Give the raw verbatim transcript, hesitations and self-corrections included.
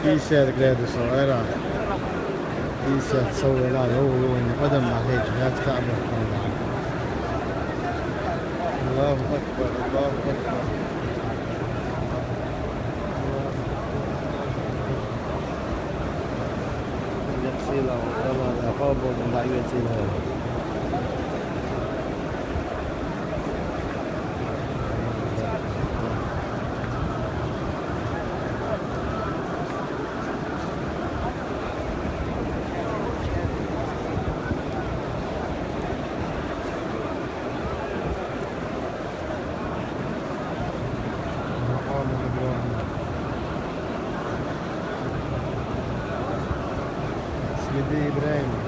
بيسات جرادس وغيرها. بيسات تصور لا، هو، هو إنه قدم ما هيك، لا تكعبه. الله أكبر، الله أكبر. يقصيلا وطلع يعقوب ومن بعيد يقصيلا. مقام إبراهيم. سيدي إبراهيم.